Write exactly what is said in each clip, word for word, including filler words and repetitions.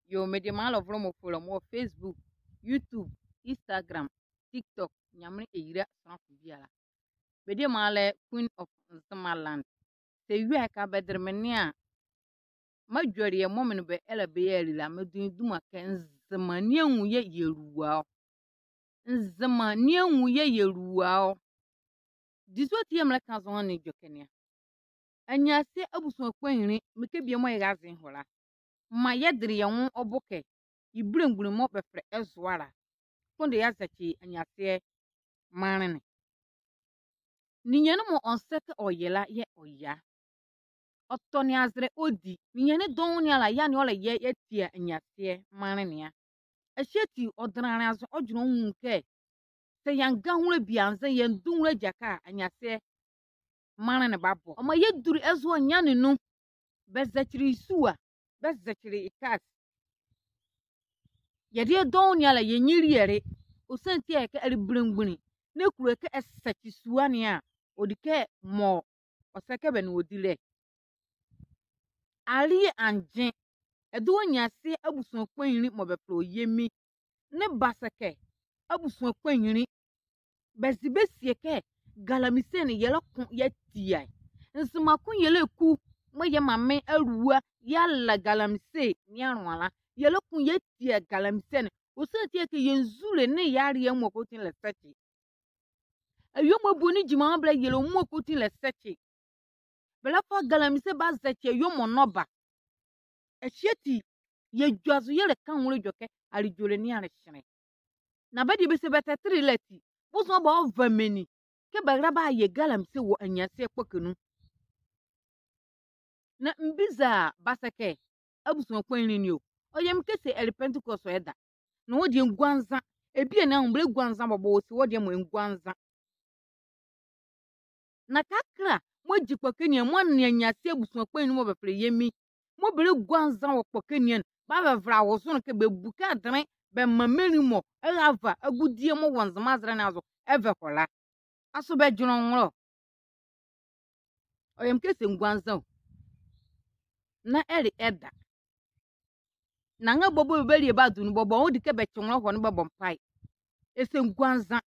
Yoo, mediema alɔvolɛ mɔɔ folɛ me wɔ Facebook, YouTube, Instagram, TikTok, Nyamenle ɛyila sonla ko biala. Mediema alɛ Queen of Nzema Land. Saa ɛyɛ a, ɛka bɛdele me ne a, m'adwelie mɔɔ me nee bɛ ɛlɛba yɛali la, medu ye duma kɛ Nzema ne anwu yɛɛ yɛlua ɔ. Nzema ne anwu yɛɛ yɛlua ɔ. Dizɔhane ati yɛɛ melɛka zɔhane edwɛkɛ ne a. Aniaseɛ abusua kpanyinli, mekɛ bie mɔɔ yɛraze ye hɔ la, maa yɛdele yɛ nwo ɔbo kɛ, ye belemgbunli mɔɔ bɛfɛlɛ ɛ Zoa la, kpondɛ yeazɛkye aniaseɛ maanle ne. Ninyɛne mɔɔ ɔnsɛ kɛ ɔyɛ la yɛɛ ɔyɛ a. Ɔtɔne azɛlɛ ɔdi. Ninyɛne dɔɔnwo ne ala yɛɛ ɛnee ɔlɛyɛ yɛatia aniaseɛ maanle ne a. Ɛhye ati ɔdenlanle azo ɔdwenle ɔ nwunle kɛ, saa yɛanga nwolɛ bie anzɛɛ yɛandu nwolɛ agyakɛ a, aniaseɛ maanle ne babɔ. Ɔmaa yɛdule ɛ Zoa niane nu, bɛzɛkyele ye sua, bɛzɛkyele ye cars. Yɛdeɛ dɔɔnwo ne ala yɛ nye liele. Ɔsiane ti a ɛkɛ ɛle belemgbunli, na ɛkulo kɛ ɛsɛkye sua ne a, ɔdi kɛ mɔɔ ɔsɛ kɛ bɛ nee wɔ di lɛ. Aleɛ angye, Ɛdoa Nyaseɛ abusua kpanyinli mɔɔ bɛfɛlɛ wɔ Yemi, nee Basɛkɛ abusua kpanyinli. Bɛze bɛsie kɛ galamsey ne yɛlɛko yɛatia ye. Nzema Koyɛlɛ Eku mɔɔ yɛ mame alua yɛala galamsey ne anloa la, yɛlɛko yɛatia galamsey ne. Ɔsiane ti a ɛkɛ yɛ nzule nee yɛ aleɛ amuala kɔsɔɔti ɛlɛsɛkye. Awie mɔɔ ɛboni gyima mɔɔ bɛlɛyɛ la, ɔmuala kɔsɔɔti ɛlɛsɛkye. Bɛlɛfa galamsey bɛazɛkye awie mɔɔ nɔba. Ɛhye ati, yɛdwazo yɛlɛka nwolɛ edwɛkɛ, aledwolɛ ne a ɛlɛhyɛlɛ. Na bɛdeɛ bɛse bɛtɛtele la ati, bozonle bɛɔva menli kɛ bɛrɛla bɛayɛ galamsey wɔ aniaseɛ kpɔkɛ nu. Na mbiza Basɛkɛ abusua kpanyinli ne o. Ɔyɛ me kɛ se ɛle Pentecost ɛda. Na wɔ deɛ nguanza. Ɛbie ne anwo bɛlɛ guanza bɔbɔ, wɔ se wɔ deɛ mɔɔ ɛnguanza. Na kɛkala mɔɔ gyi kpɔkɛ ne a, mɔɔ ɛnea aniaseɛ abusua kpanyinli mɔɔ bɛfɛlɛ Yemi, mɔɔ bɛlɛ guanza wɔ kpɔkɛ ne a, bɛbavɛlɛ awozonle kɛ bɛbuke adenle bɛmaa menli mɔɔ ɛrava agudie mɔɔ wɔ Nzema azɛlɛ ne azo ɛva ɛhɔ la. Asoo bɛdwenle ɔ nwolɛ ɔ? Ɔyɛ me kɛ se nguanza o. Na ɛle ɛda. Na nrɛlɛba bɔbɔ bɛbalie bɛadu nu bɔbɔ, ɔdi kɛ bɛkye nwolɛ ɛhɔne bɛbɔ mpae. Ɛse nguanza.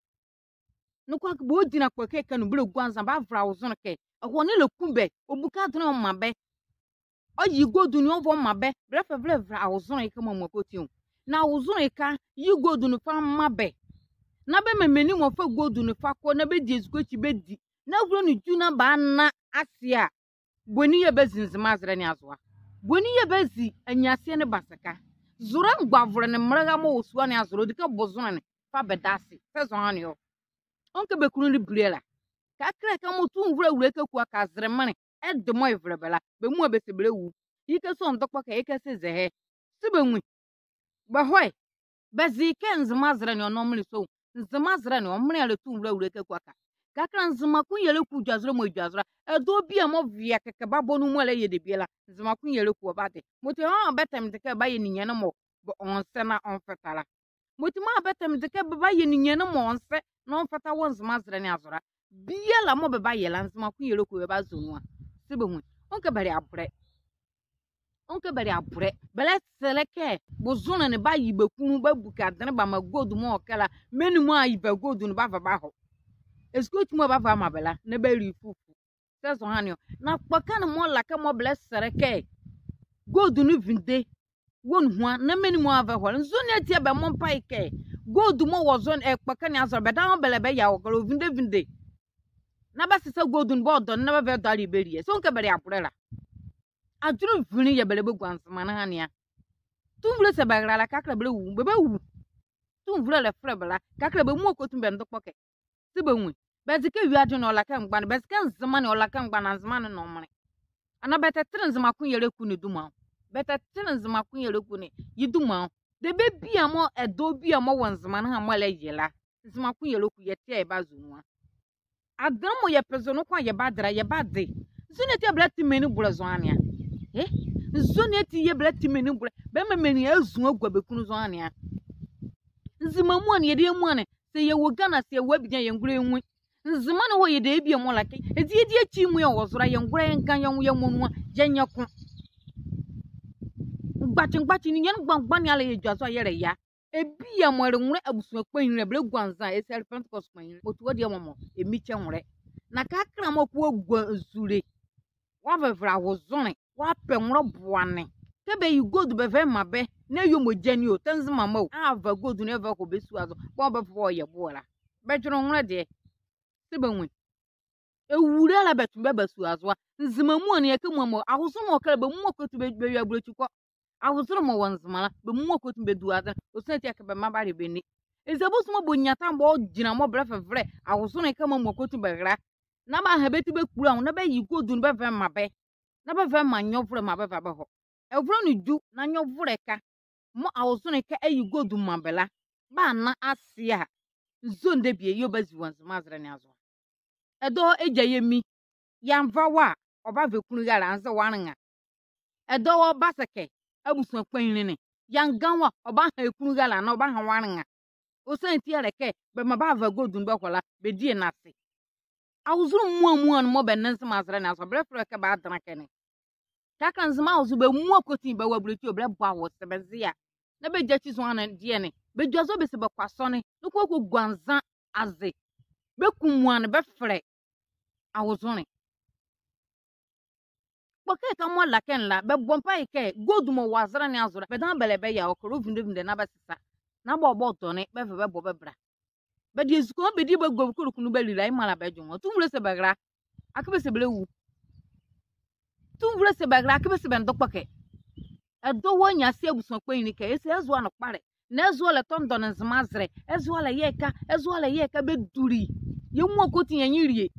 Noko akee bɛɔgyinla kpɔkɛ ɛkɛ nu bɛlɛ guanza, bɛavɛlɛ awozonle kɛ ɛhɔne ɛlɛku bɛ, ɔbuke adenle ɔmaa bɛ. Ɔyi gold ne ɔva ɔmaa bɛ. Bɛlɛfa bɛlɛvɛlɛ awozonle ɛkɛ mɔɔ amuala kɔsɔɔti o. Na awozonle ɛkɛ a, yi gold ne fa maa bɛ. Na bɛmaa menli mɔɔ fa gold ne fa kɔ na bɛdi ezukoa ekyi bɛdi. Na ahulo ne dwu na bɛana ase a, boni yɛɛ bɛzi Nzema azɛlɛ ne azo a? Boni yɛɛ bɛzi aniaseɛ ne Basɛkɛ? Zolɛ mgbavolɛ ne mbɛlɛra mɔɔ wɔ sua ne azo la, ɔdi kɛ bozonle ne fa bɛda ase. Sɛ zɔhane ɔ? Ɔnwu kɛ bɛ kunlu ne bile la. Kɛkala ɛkɛ mɔɔ Tumivolɛ Awulae Kaku Aka zɛlɛ menle ɛde mɔɔ ɛvɛlɛ bɛ la, bɛ muala bɛse bɛlɛwu. Ye kɛ sua ndokpɔkɛ, ye kɛ se zɛhae. Se bɛnwu ye. Bɛhɔ ye. Bɛze ye kɛ Nzema azɛlɛ ne ɔ nɔnwo menle sɔ o. Nzema azɛlɛ ne ɔ menle a le Tumivolɛ Awulae Kaku Aka. Kɛkala Nzema Koyɛlɛ Eku dwazo la mɔɔ ɛdwazo la, ɛdawɔ bie mɔɔ vea kɛkɛ babɔ nu mɔɔ ɛlɛyɛ debie la, Nzema Koyɛlɛ Eku ɔbade. Mɔti ɔnrɛbɛtɛ me de kɛ bɛbayɛ ninyɛne mɔɔ ɔnsɛ na ɔmfata la. Mɔti mɔɔ ɛbɛtɛ me de kɛ bɛbayɛ ninyɛne mɔɔ ɔnsɛ na ɔmfata wɔ Nzema azɛlɛ ne azo la, biala mɔɔ bɛbayɛ la, Nzema Koyɛlɛ Eku ɛbazo nu a? Se bɛnwu ye. Ɔnwu kɛ bɛle abolɛ. Ɔnwu kɛ bɛle abolɛ. Bɛlɛsɛlɛ kɛ bozonle ne bayi bɛ kunlu bɛbuke adenle bɛamaa gold mɔɔ wɔ ɛkɛ la, menli mɔɔ ayi bɛ gold ne bava bɛahɔ. Ezukoa ekyi mɔɔ bava bɛamaa bɛ la, na bɛli fufu. Sɛ zɔhane ɔ? Na kpɔkɛ ne mɔɔ la ɛkɛ mɔɔ bɛlɛsɛlɛ kɛ gold ne vinde wɔ nuhua na menli mɔɔ ava ɛhɔ la, nzɔne ati a bɛmmɔ mpae kɛ gold mɔɔ wɔ zɔhane, ɛ, kpɔkɛ ne azo la, bɛdawɔ bɛlɛ bɛyɛ a, ɔkɛ la ɔvinde vinde. Na bɛsesa gold ne bɛɔdɔ ne na bɛva bɛdɔ aleɛ bɛalie. Sɛ ɔnwu kɛ bɛle abolɛ la. Adwenle evinli yɛɛ bɛlɛbagua Nzema ne ɛhane a. Tumivolɛ se bɛrɛla la, kɛkala bɛlɛwu, bɛbawu. Tumivolɛ ɛlɛfɛlɛ bɛ la, kɛkala bɛ muala kɔsɔɔti bɛ ndokpɔkɛ. Se bɛnwu ye. Bɛze kɛ wiade ne ɔla kɛ mgbane, bɛze kɛ Nzema ne ɔla kɛ mgbane, na Nzema ne nɔnwo menle. Anaa bɛtɛtɛlɛ Nzema Koyɛlɛ Eku ne duma ɔ? Bɛtɛtɛlɛ Nzema Koyɛlɛ Eku ne ye duma ɔ? Debie biala mɔɔ, ɛdawɔ biala mɔɔ wɔ Nzema ne ɛhane mɔɔ ɛlɛyɛ la, Nzema Koyɛlɛ Eku yɛte a yɛbazo nu a. Adenle mɔɔ yɛpɛ zo noko a yɛbade la, yɛbade. Nzɔne ati a bɛlɛte menli bolɛ zɔhane a? Ɛ? Nzɔne ati yɛɛ bɛlɛte menli bolɛ, bɛmaa menli azu agua bɛ kunlu zɔhane a? Nzema muala ne, yɛdeɛ muala ne, sɛ yɛwɔ Ghana, sɛ yɛwɔ Abidjan, yɛngola yɛnwu ye. Nzema ne hɔ yɛdayɛ bie mɔɔ la ɛkɛ. Ɛ, yɛdie ekyi mɔɔ yɛwɔ zo la, yɛngola yɛnga yɛ nwo yɛmɔ nu a, yɛnyɛ ko. Mgbakye mgbakye ninyɛne mgbamgba ne ala yɛdwazo a yɛlɛyɛ a. Ebia mɔɔ ɛle nwolɛ abusua kpanyinli la, bɛlɛgua nza a, ese ɛle Pentecost kpanyinli mɔɔ ɔti wɔ ɛdeɛ mɔɔ mɔɔ ɛmikye nwolɛ. Na kɛkala mɔɔ ɔkɔ ɔgua nzule, ɔvɛvɛlɛ awozonle, ɔpɛ nwolɛ boane. Kɛ bɛye gold bɛva bɛmaa bɛ, na ɛyɛ ɔmɔ gyɛne o, tɛ Nzema mɔ o, ava gold ne ɛva ɛkɔ bɛ sua zo, bɛmɔ bɛva bɛyɛ boɛ la. Bɛdwenle nwolɛ deɛ. Se bɛnwu e. Ewule ala bɛtwem bɛba sua zo a. Nzema muala ne, yɛka muala mɔ, awozonle wɔ ɛkɛ la, bɛmmuala kotinli bɛ, bɛyɛ abulokyi kɔ. Awozonle mɔɔ wɔ Nzema la, bɛmmuala kotinli bɛdua adenle. Ɔsiane ti a kɛ bɛmma bɛale bɛnli. Eza bosu mɔɔ bɛnyia tamɔ bɛgyinla mɔɔ bɛlɛfɛvɛlɛ awozonle kɛ bɛammuala kotinli bɛra, na bɛaha bɛ ti bɛkpula anwo, na bɛye gold ne bɛva bɛmaa bɛ, na bɛva bɛmaa nyɛvolɛ maa bɛva bɛhɔ. Ɛvolɛ ne dwu, na nyɛvolɛ ɛhye mɔɔ awozonle ɛhye aye gold amaa bɛ la, bɛana ase a, nzɔne debie yɛɛ ɔbazi wɔ Nzema azɛlɛ ne azo a. Ɛdawɔ egya yɛ mi, yeanva wɔ a, ɔbava ekunlu rale anzɛɛ ɔanlea. Ɛdawɔ ɔbasɛkɛ abusua kpanyinli ne, yeanga wɔ a, ɔbaha ekunlu rale anaa ɔbaha ɔanlea. Ɔsiane ti a le kɛ bɛmaa bɛava gold ne bɛhɔ la, bɛdie ye ase. Awozonle muala muala ne mɔɔ bɛnɛ Nzema azɛlɛ ne azo a, bɛlɛfɛlɛ kɛ bɛadenle ɛkɛ ne. Kɛkala Nzema awozonle, bɛmmuala kotinli bɛwɔ abulokyi o, bɛlɛbɔ awɔse bɛnzea. Na bɛgyakyi zo a ne deɛ ne, bɛdwazo a bɛse bɛkɔ asɔne, na kɔ kɔgua nza aze. Bɛku muala ne bɛfɛlɛ awozonle. Kpɔkɛ ɛhye mɔɔ ɛle ɛkɛ ne la, bɛbɔ mpae kɛ gold mɔɔ wɔ azɛlɛ ne azo la, bɛdabɛ bɛlɛ bɛyɛ a, ɔkɛ lɛ ɔvinde ɔvinde na bɛsesa. Na bɛbɔ dɔne bɛva bɛbɔ bɛbɛla. Bɛdie ezukoa bɛdie bɛgua bɛkɔlɛ kunlu bɛlila, yemɔ ala bɛdwenle wɔ. Tumivolɛ se bɛra, akee bɛse bɛlɛwu. Tumivolɛ se bɛra, akee bɛse bɛndo kpɔkɛ. Ɛdawɔ ɔnyia ase abusua kpanyinli kɛ, ese ɛzoa noko kpalɛ. Na ɛzoa ɛlɛtɔndɔne Nzema azɛlɛ, ɛzoa ɛlɛyɛ ɛhye, ɛzoa ɛlɛyɛ ɛhye bɛdule. Yɛmmuala kotinli yɛnlile.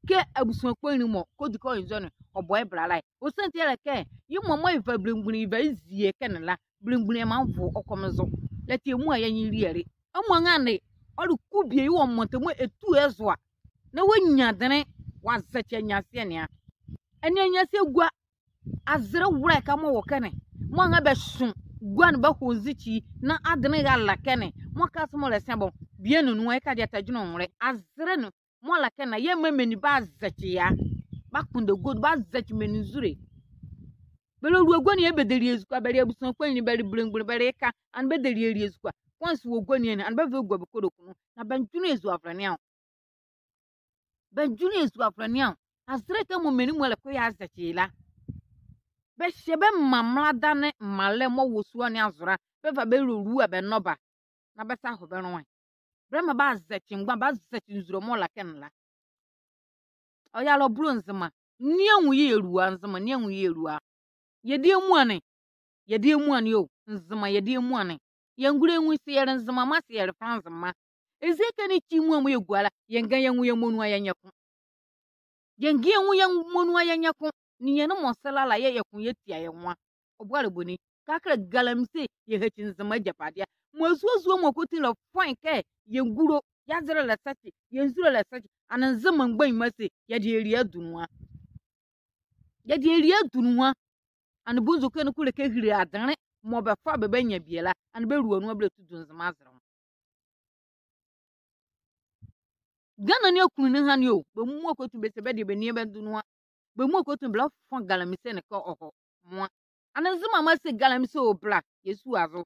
Kɛ abusua kpanyinli mɔɔ kɔdi kɛ ɔnzɔ ne, ɔbɔ ye bɛlɛ la. Ɔsiane ti a le kɛ, yemɔ mɔɔ yeva belemgbunli yeva yezie ye ɛkɛ ne la, belemgbunli ɛmaa ɔvo ɔ kɔmɔ zo. Ɛlɛtɛ yɛmmuala yɛnlile. Amuala ne, ɔle kubie ye wɔ mɔɔ tɛ mɔɔ ɛtu ɛzoa. Na wɔnyia adenle, wɔazɛkye aniaseɛ ne a. Ɛnee aniaseɛ gua, azɛlɛ wolɛ ɛhye mɔɔ wɔ ɛkɛ ne. Mɔɔ anrɛɛ bɛso gua ne bɛhɔ nzikyi, na adenle rale ɛkɛ ne. Mɔɔ ka se mɔɔ ɛlɛsa bɔ, bie nunu a, yeka deɛ tɛdwenle nwolɛ. Azɛlɛ ne mɔɔ ɛle ɛkɛ ne la, yɛɛ maa menli bazɛkye ye a. Bɛakpondɛ gold, bazɛkye menli nzule. Bɛlɛlua gua ne yɛɛ bɛdɛlie ezukoa, bɛle abusua kpanyinli, bɛle belemgbunli, bɛle ɛka, anee bɛdɛlielie ezukoa. Kɔsɛɛ wɔ gua ne anu, anee bɛva bɛgua bɛkɔlɛ kunlu, na bɛndwenle ezuavolɛ ne anwo. Bɛndwenle ezuavolɛ ne anwo. Azɛlɛ ɛhye mɔɔ menli muala ɛlɛkɔ ye azɛkye ye la, bɛhyɛ bɛmaa mralɛ ne mraalɛ mɔɔ wɔ sua ne azo la, bɛva bɛlɛlua bɛ nɔba, na bɛsa bɛhɔ bɛ nloa. Bɛlɛmaa bɛazɛkye mgbane, bɛazɛkye nzule mɔɔ ɛle ɛkɛ ne la. Ɔyɛ alɔbɔlɛ Nzema. Nienwu yɛɛ yɛlua, Nzema nienwu yɛɛ yɛlua. Yɛdie muala ne, yɛdie muala ne o, Nzema yɛdie muala ne. Yɛngule yɛnwu se yɛle Nzemama se yɛle Franzema. Eza ɛkɛ ne ekyi muala mɔɔ yɛgua la, yɛnga yɛnwu yɛ mɔ nu a yɛnyɛ ko. Yɛnga yɛnwu yɛ mɔ nu a yɛnyɛ ko. Ninyɛne mɔɔ sɛlɛ la yɛɛ yɛko yɛtia yɛ nwo a. Ɔboalɛ boni? Kɛkala galamsey yɛhakyi Nzema agyapadeɛ a. Mɔɔ azuazua mɔɔ kɔti la fɔn kɛ yɛ ngulo, yɛ azɛlɛ ɛlɛsɛkye, yɛ nzule ɛlɛsɛkye, anee Nzema mgbanyima se yɛdayɛ yɛlie adu nu a. Yɛdayɛ yɛlie adu nu a. Anee bonzoke ne ko le kɛ ɛhile adenle mɔɔ bɛfa bɛ bɛnyia bie la, anee bɛlua nu a bɛlɛtu du Nzema azɛlɛ nwo. Ghana ne akunlu ne ɛhane o, bɛmmuala kotinli bɛse bɛdeɛ bɛnli bɛndo nu a. Bɛmmuala kotinli bɛlɛfa galamsey ne kɛ ɔhɔ moa. Anee Nzemama se galamsey o, bɛla yɛ sua zo.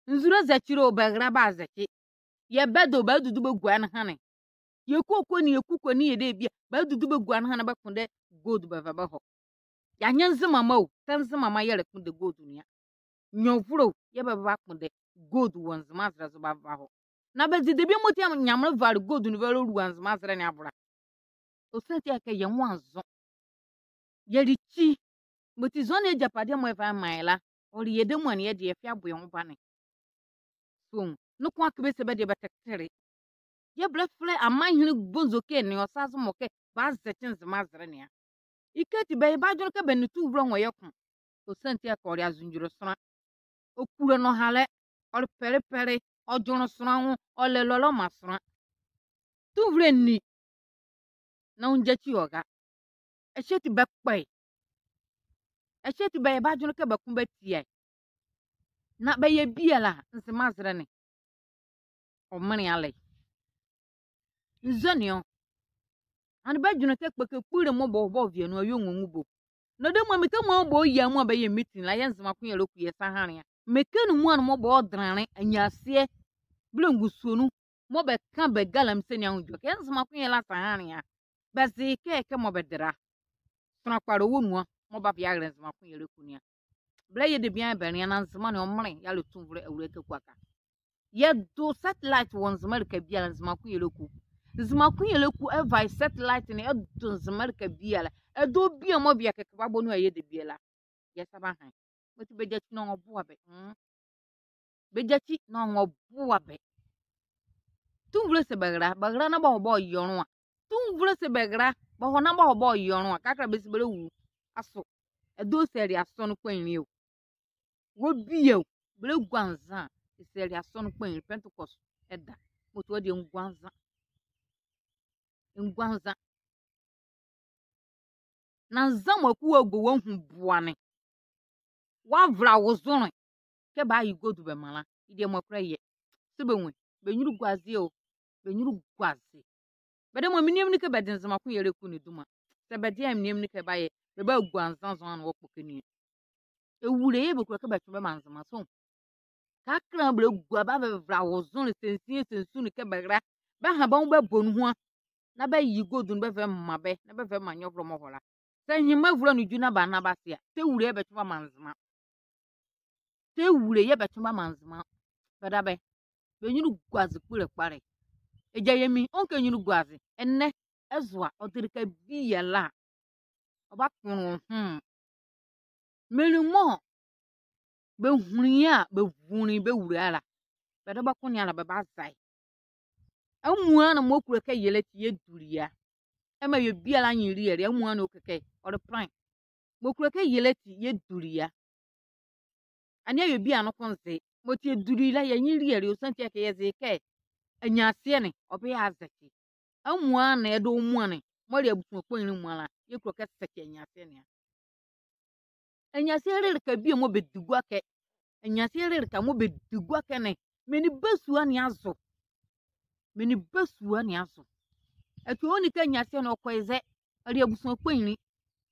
Nzule zɛkyelɛ o, bɛrɛla bɛazɛkye. Yɛ bɛdɛ o, bɛadudu bɛagua ɛnehane. Yɛ koko ne, yɛ kuko ne, yɛ debie a, bɛadudu bɛagua ɛnehane bɛkpondɛ gold bɛva bɛhɔ. Yɛanyɛ Nzemama o, tɛ Nzemama yɛɛ ɛlɛkpondɛ gold ne a. Nyɛvolɛ o, yɛɛ bɛva bɛakpondɛ gold wɔ Nzema azɛlɛ zo bɛava bɛhɔ. Na bɛze debie mɔti a Nyamenle vale gold ne valɛ ɔlua Nzema azɛlɛ ne avo la. Ɔsiane ti a le kɛ yɛ nwo anzɔ. Yɛle kyi. Mɔti zɔhane agyapadeɛ mɔɔ yɛva yɛmaa ye la, ɔle yɛdayɛ muala ne yɛdeɛ, yɛfa yɛabɔ yɛ nwo bane. So, noko akee bɛse bɛdeɛ bɛtɛtɛle. Yɛɛ bɛlɛfɛlɛ amanhene bonzoke ne ɔsa zo mɔ kɛ bɛazɛkye Nzema azɛlɛ ne a. Ekyi ati bɛyɛ bɛ adwenle kɛ bɛnle tumivolɛ nwo yɛ ko. Ɔsiane ti a le kɛ ɔle anzodwolɛ sonla. Ɔkulo nɔhalɛ, ɔle pɛlepɛle, ɔdwenle sonla nwo, ɔlɛ ɛlɔlɛ ɔmaa sonla. Tumivolɛ nli, na ɔngyakyi ɔra. Ɛhye ati bɛkpɔ ye. Ɛhye ati bɛyɛ bɛ adwenle kɛ bɛko bɛtia ye. Na bɛyɛ biala a, Nzema azɛlɛ ne, ɔmenle ala ye. Nzɔne ɔ. Anee bɛdwenle kɛ kpɔkɛ kpule mɔɔ bɔbɔ ɔvea nu a, ɔyɛ ɔ nwo anwu bo. Na dɛmua mekɛ mɔɔ bɛyia mɔɔ bɛyɛ meeting la, yɛ Nzema Koyɛlɛ Eku yɛ sa ɛhanle a. Mekɛ ne muala mɔɔ bɛdɛnlanle Anyiaseɛ belemgusuo nu mɔɔ bɛka bɛ galamsey ne anwo edwɛkɛ, yɛ Nzema Koyɛlɛ la sa ɛhanle a. Bɛze kɛ, kɛmɔ bɛde la, sonla kpalɛ wɔ nu a mɔɔ bava yɛahile Nzema Koyɛlɛ Eku ne a. Bɛlɛyɛ debie a bɛnlea na Nzema ne ɔmenle yɛale Tumivolɛ Awulae Kaku Aka. Yɛdo satellite wɔ Nzema ɛleka biala, Nzema Koyɛlɛ Eku. Nzema Koyɛlɛ Eku ɛva satellite ne ɛdo Nzema ɛleka biala. Ɛdawɔ bie mɔɔ bie a kɛkɛ bɛbabɔ nu ayɛ debie la, yɛ sa bɛaha. Mɔti bɛgyakyi na ɔnrɛboa bɛ. Hmm. Bɛgyakyi na ɔnrɛboa bɛ. Tumivolɛ se bɛrɛla, bɛrɛla na bɛhɔ bɛyɛ ɔnloa. Tumivolɛ se bɛrɛla, bɛhɔ na bɛhɔ bɛyɛ ɔnloa. Kɛkala bɛse bɛlɛwu. Asoo ɛdawɔ se ɛle asɔne kpanyinli o. Wɔ bie o, bɛlɛgua nza a, ɛse ɛle asɔne kpanyinli, Pentecost ɛda. Mɔti ɔdeɛ ɛngua nza. Ɛngua nza. Na nza mɔɔ ɛke wɔago wɔahu boane, wɔavɛlɛ wɔ zolɛ kɛ bɛaye godu bɛmaa la, yedeɛ mɔɔ ɛkɛ yɛ. Sɛ bɛnwu, bɛ nyunlu gua aze o, bɛ nyunlu gua aze. Bɛdabɛ mɔɔ menli amunli kɛ bɛde Nzema Koyɛlɛ Eku ne duma. Sɛ bɛde a menli amunli kɛ bɛayɛ, bɛbagua nza zɔhane wɔkpɔ kɛ ne a. Ɛwule yɛɛ bɛkulo kɛ bɛtwe bɛmaa Nzema, soo. Kɛkala bɛlɛgua bɛavɛlɛ wɔ zolɛ sɛnsinyɛ sɛnsunli kɛ bɛrɛla. Bɛaha bɛ nwo bɛabɔ nuhua. Na bɛaye godu ne bɛava bɛamaa bɛ, na bɛava bɛamaa nyɛvolɛ mɔɔ hɔ la. Sɛ nyɛmaa ɛvolɛ ne edwu na bɛana bɛase a, tɛ ɛwule yɛɛ bɛtwe bɛamaa Nzema. Tɛ ɛwule yɛɛ bɛtwe bɛamaa Nzema. Bɛdabɛ. Bɛ nyunlu gua aze kpole kpalɛ. Egya yɛ mi, ɔnrɛka nyunlu gua aze. Ɛnɛ, ɛzoa, ɔde ɛleka biala a, ɔbakpondɛ ɔ ho. Menli mɔɔ bɛhunle ye a, bɛvunle bɛwule ala. Bɛdabɛ ko ne ala bɛbaza ye. Amuala mɔɔ kulo kɛ yɛlɛ ati yɛdule ye a. Ɛmaa awie biala nye liele, amuala ɔkɛ kɛ, ɔle plan. Mɔɔ kulo kɛ yɛlɛ ati yɛdule ye a. Ɛnee awie biala noko nze. Mɔti yɛdule ye la, yɛ nye liele, ɔsiane ti a kɛ yɛze kɛ, Anyiaseɛ ne, ɔbɛyɛ azɛkye. Amuala ne, ɛdawɔ muala ne, mɔɔ le abusua kpanyinli muala, yɛkulo kɛ sɛkye Anyiaseɛ ne a. Anyiaseɛ le ɛleka bie mɔɔ bɛdi gua ɛkɛ. Anyiaseɛ le ɛleka mɔɔ bɛdi gua ɛkɛ ne. Menli ba sua ne azo. Menli ba sua ne azo. Ɛtɛ ɔnle kɛ Anyiaseɛ ne ɔkɔ ye zɛ, ɛle abusua kpanyinli.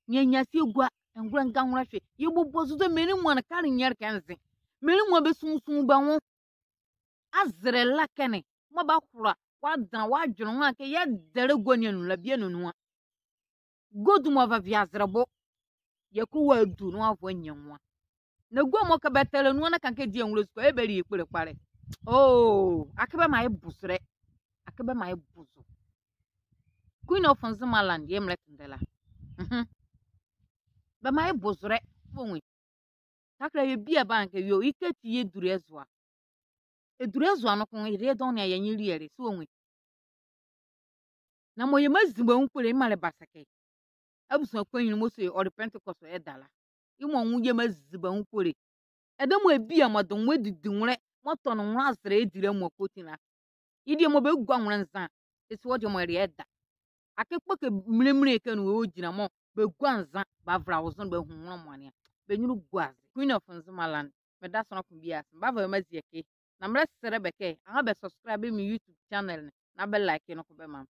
Nea Anyiaseɛ gua, ɛngola ɛnga nwolɛ hwe. Yɛbɔbɔ zo zɛ menli muala ne kale nyɛle kɛ nze. Menli muala bɛsunsundo bɛ nwo. Azɛlɛ la ɛkɛ ne, mɔɔ bahola, wɔadɛnla, wɔadwenle nwo a kɛ yɛdɛlɛ gua ne anu la bie anu nu a. Godu mɔɔ vɛvɛ azɛlɛ bo. Yɛkɔ wɔadu na wɔavɔ anyia nwo a. Na gua mɔɔ kɛ bɛtɛlɛ nu a na ɛka kɛ ɛdi anwulɛ ezukoa, ɛbɛli ye kpole kpalɛ. Oo, akee bɛmaa ye bozolɛ. Akee bɛmaa ye bozo. Queen of Nzemaland, yɛɛ melɛtendɛ la. Mhm. Bɛmaa ye bozolɛ. Wɔnwu. Kɛkala awie biala bɛanka kɛ, yoo, ye kɛ ati yɛdule ɛzoa. Ɛdule ɛzoa noko, yɛdayɛ dɔɔnwo a yɛ nye liele, sɛ wɔnwu. Na mɔɔ yɛmazi bɛ nwo kpole, yemɔ le ba sɛkye. Abusua kpanyinli mɔɔ se ɔle Pentecost ɛda la. Yemɔ nwo yɛmazi bɛ nwo kpole. Ɛdawɔ mɔɔ ɛbie a mɔɔ de nwo ɛdidi nwolɛ, mɔɔ tɔne nwolɛ azɛlɛ ɛdi la amuala kɔti la. Yedeɛ mɔɔ bɛgua nwolɛ nza, ɛse ɔdeɛ mɔɔ ɛle ɛda. Akee kpɔkɛ mile mile ɛkɛ ne ɔgyinla mɔɔ bɛgua nza, bɛavɛlɛ wɔ zo ne bɛahu nwolɛ mɔɔ ne a. Bɛ nyunlu gua aze. Queen of Nzemaland, meda sonla ko biala ase. Mebava bɛmazi ɛke. Na melɛsɛlɛ bɛ kɛ, anrɛɛ bɛ subscribe me YouTube channel ne, na bɛ like noko bɛmaa me.